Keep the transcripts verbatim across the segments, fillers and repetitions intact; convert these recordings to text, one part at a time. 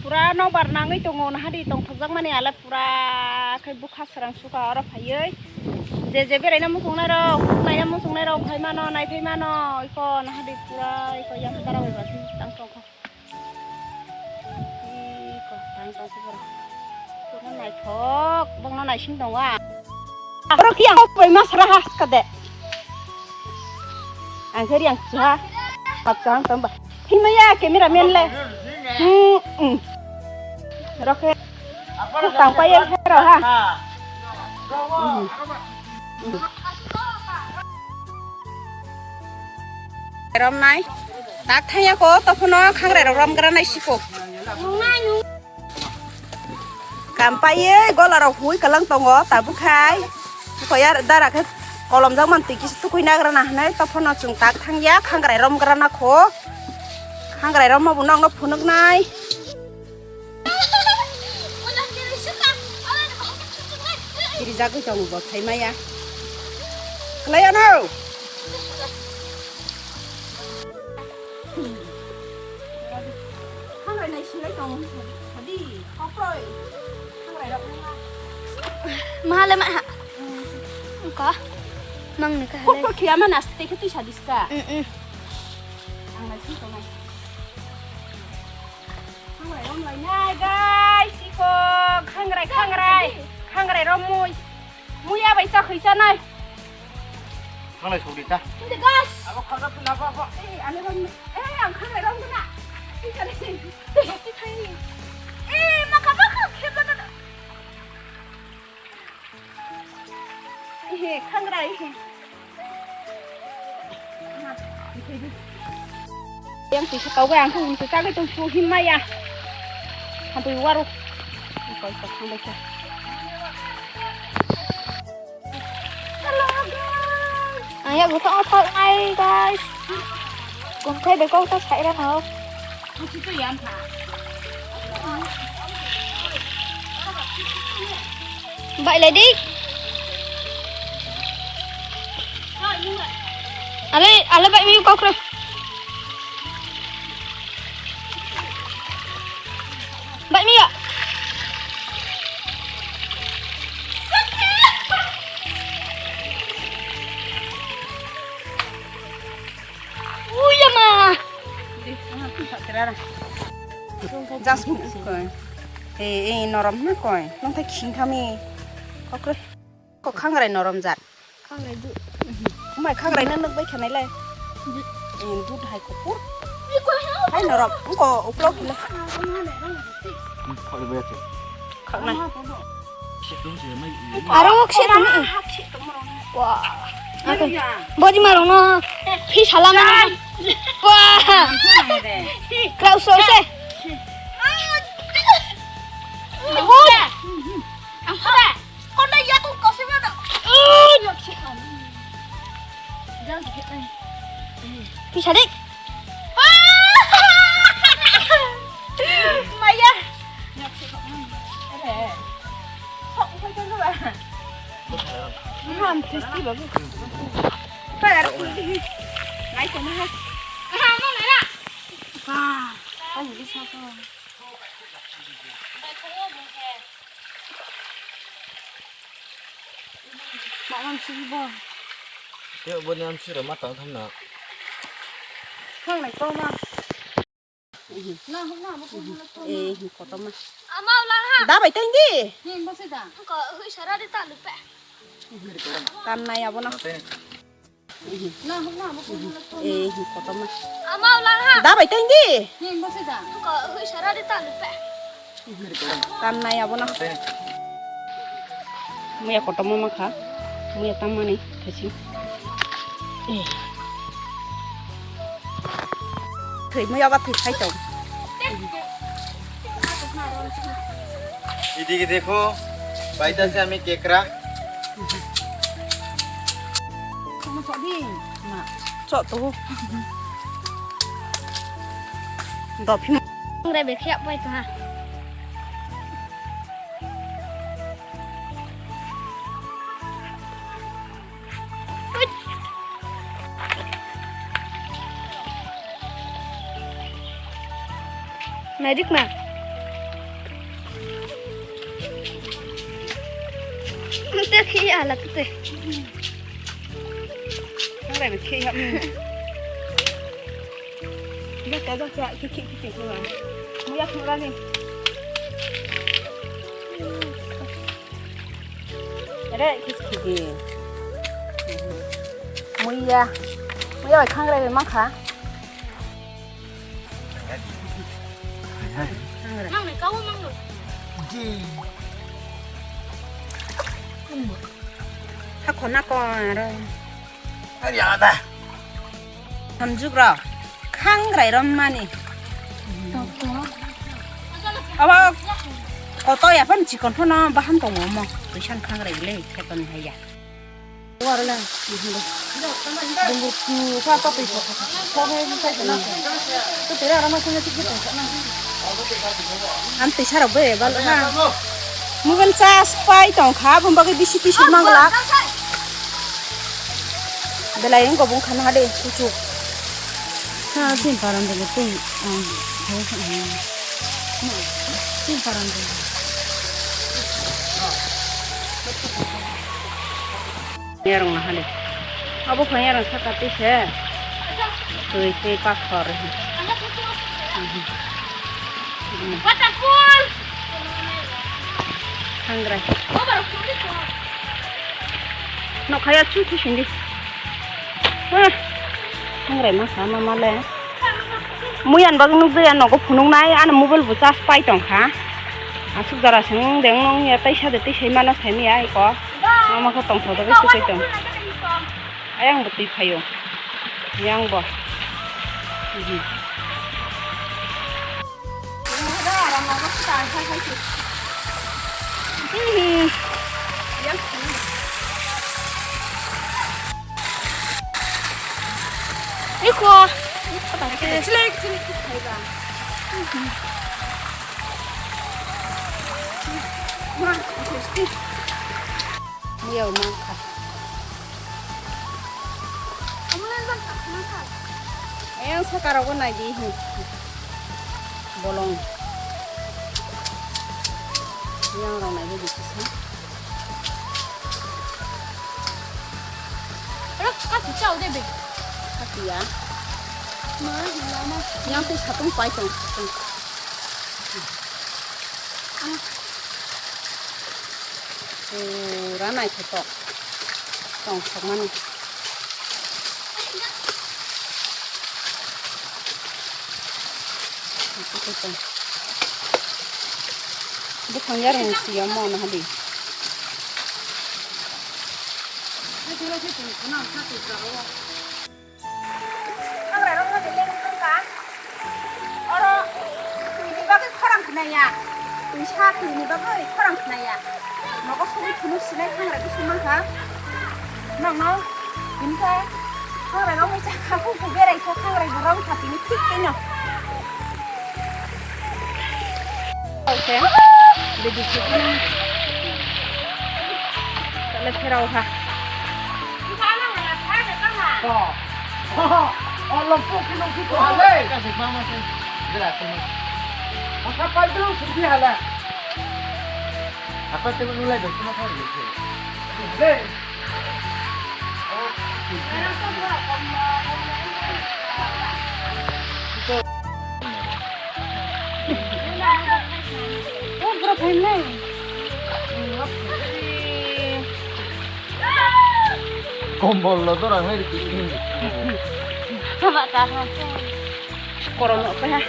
Pura nokbar nangwi tongo, nahadi tongthokjakmani ale pura khe bwkha srang suka oro phaiwi. Je je beraina muchungnai rok, naina muchungnai rok phai mano, nai phai mano, iko nahadi pura iko yang dara bai ba tang tongkha. Iko tang tongkha pura. Pura naithok, bongno naising tongo ang. Oro kiyang bai ma sra ha kade. Ang khe riang cha. Hap cha ang tamba. Himaya camera man le. Hmm, hmm. Rokhe. Tang pa ye hero ha. Hmm. Rom nai. Tak thaya ko to phono khangrai rok rom gra nai siko. Kampaiwi gola rok hui kalang tongo, tabuk khai. Koyar dara khe kolom jak man twi kisa tukui nagra na hinwi, to phano chwng tak thang ya, khangrai rom gra na kho. Khangrai rom bo nokno phunuk nai. Kiri jagwi tongo bo thai maya. Khlai ano. Khangrai nai sinai tong sadi, kokroi. Khangrai rok nang. Mahale maha. Engka. Mang ni kahale. Kokro khia ma nasti ke tu sadis ka. Mm, mm. Ang nai sing tongnai. Khangrai rom lai nai, guys, iko khangrai, khangrai, khangrai rom mui. Muya bai cha khoi cha nai. Thanglai sogri ta. Hindi, guys. Abo khorok tu napa apa? Eh, ane rom, eh, ang khangrai rom tu na. Ini kali sih. Pasti thai. Eh, maka maka khep na na. Eh, khangrai. Yang tisa kau yang tu untuk kau tu suhin maya. Hantu waru. Kau kau khangrai. Hello, guys. Ang ya gutok othok nai, guys. Gumthai bekok ta sai ra no. Bai le di. Ale, ale bai mi kok re. Bai mi ya. Uya ma. Just koi. Eh, eh, norom na koi. Nong thai khing khami. Kokre. Ko khangrai norom jat. Khangrai du. Mai khangrai na nuk bai khanai lai. Eh, dud hai kopor. Hai norom. Ko uklok hila. Khori bai. Khaknai. Aro wak se tong. Wah. Bodi marong no. Phi salam. Wah. Kau so se. Bodi. Pisa dik. Maya. Ham tasty babu. Para kuldi. Nai kono ha. Aha, mo nara. Wah, ani bisa ko. Mak mam sigi bo. Yo, bo ni am siro ma tang tham na. Khang nai ko ma. Na hok na bo ko ma ko. Eh, koto ma. Ama ulang ha. Da bai teng di. Ni bo se da. Ko hui sara de ta lu pe. Tan nai abo na. Eh, kotorma. Ama ulang ha. Da bai teng di. Ni bo se da. Ko hui sara de ta lu pe. Tan nai abo na. Muya kotorma ma kha. Muya tam mani thasi. Eh. Thwi muya ba thwi khai tong. এদিকে দেখো, পাইতাছে আমি কেকড়া। Chok to. Dophi. Ngre be khya pai to ha. Magic ma. Te khi ala te. Nang rai khi ha. Ya ta da ya khi khi khi khi. Mo ya khura ni. Ere khi khi. Mo ya. Mo ya khang rai ma kha. Mang ni kau mang lo. Ha khona ko aro. Ari ada. Hamjuk ro. Khangrai rom mani. Abo koto ya phan chikon phono baham tongo mo. Tuisan khangrai le khetoni haya. Ang tisa rok bai bal ha. Mobile charge pai tong kha, bumba ke bisi bisi mangla. Belai ang gobong khana hade kuchuk. Ha, tin paran de tei. Tin paran de. Yarong na hali. Abo kha yarong saka tise. Tui tei pakhor. Waterfall. Hangrai. Nokhaya chu chu sindi. Hangrai ma sa ma ma le. Muyan bagwi nukjaya nogo phunuknai, ani mobile bo charge pai tongkha. Aswk jora se nwng de nwng ya tei sade tei sai mano sai maya iko. Mama khe tongthok dagwi swkwi tong. Ayang bo twi phaio. Yang bo. Iko. Selek selek. Yo, mangkha. Ayang saka rogo nai di hi. Bolong. Yang rong nai di kisa. Ero, kati chao de be. Kati ya. Ma, ya ma. Yang tu satung pai tong satung. Pura naithotok tong sakmani. Buphang yarung si omo nahadi. Hagrarok no belai wngkha. Oro twini bagwi khorang khnaya. Twisa twini bagwi khorang khnaya. Nogo sogwi phunuk sinai hangra khe suma kha. Nokno hinkhe hangra rok ni chakha buku berai kha hangra rok kha tini thik twi no. Oke. Bedi sukun. Tale pherao ha. Oh. Oh, oh, oh, lompo ki lompo ko hale. Kasi mama se. Jela tini. Asa pai dulu sudi hala. Apa tu mulai dulu cuma kali itu. Deh. Kombol lo dorang hai riki. Sama ta ha. Korom no pe ha.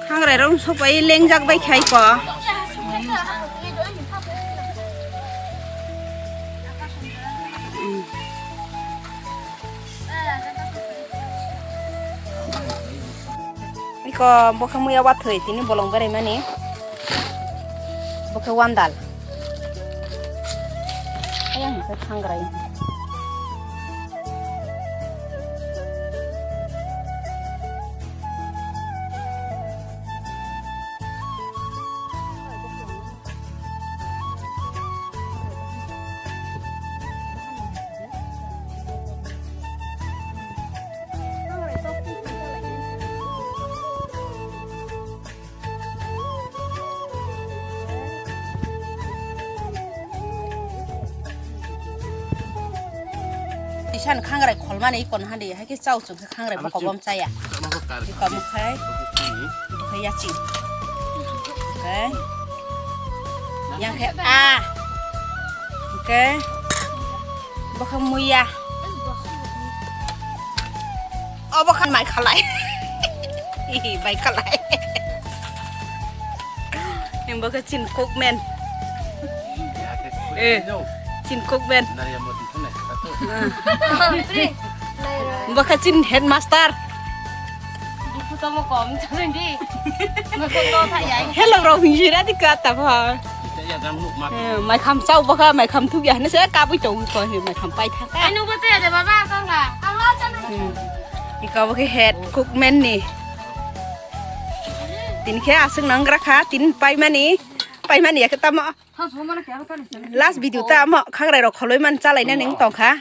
Hangrai rok sok bai lengjak bai khai ko. Ko bo khe muya wathwi tini bolong berai mani. Bo khe wandal. Ayang khe khangrai. Tisan khangrai kholmani ikon hadi, hai khe chao chwng khe khangrai bokhok bom chaya. Ikam khai, khai yaching. Okay. Yang khe a. Okay. Bokha muya. Obo khan mai khalai. Ih, mai khalai. Yang bokha chin cookman. Eh, chin cookman. Bokha chin headmaster. Duku tomo kom chang di. Nokok no tha yai. Hello rong hira di kata bha. Eh, mai kham chao bokha, mai kham thuk ya ne se kabui tong ko he mai kham pai tha. Ai nungbo chaya de baba kanga. Iko bo khe head cookman ni. Tini khe aswk nang gra kha, tini paimani, paimani ya khe tamo. Last video ta mo khangrai rok kholoi man chalai na ning tong kha.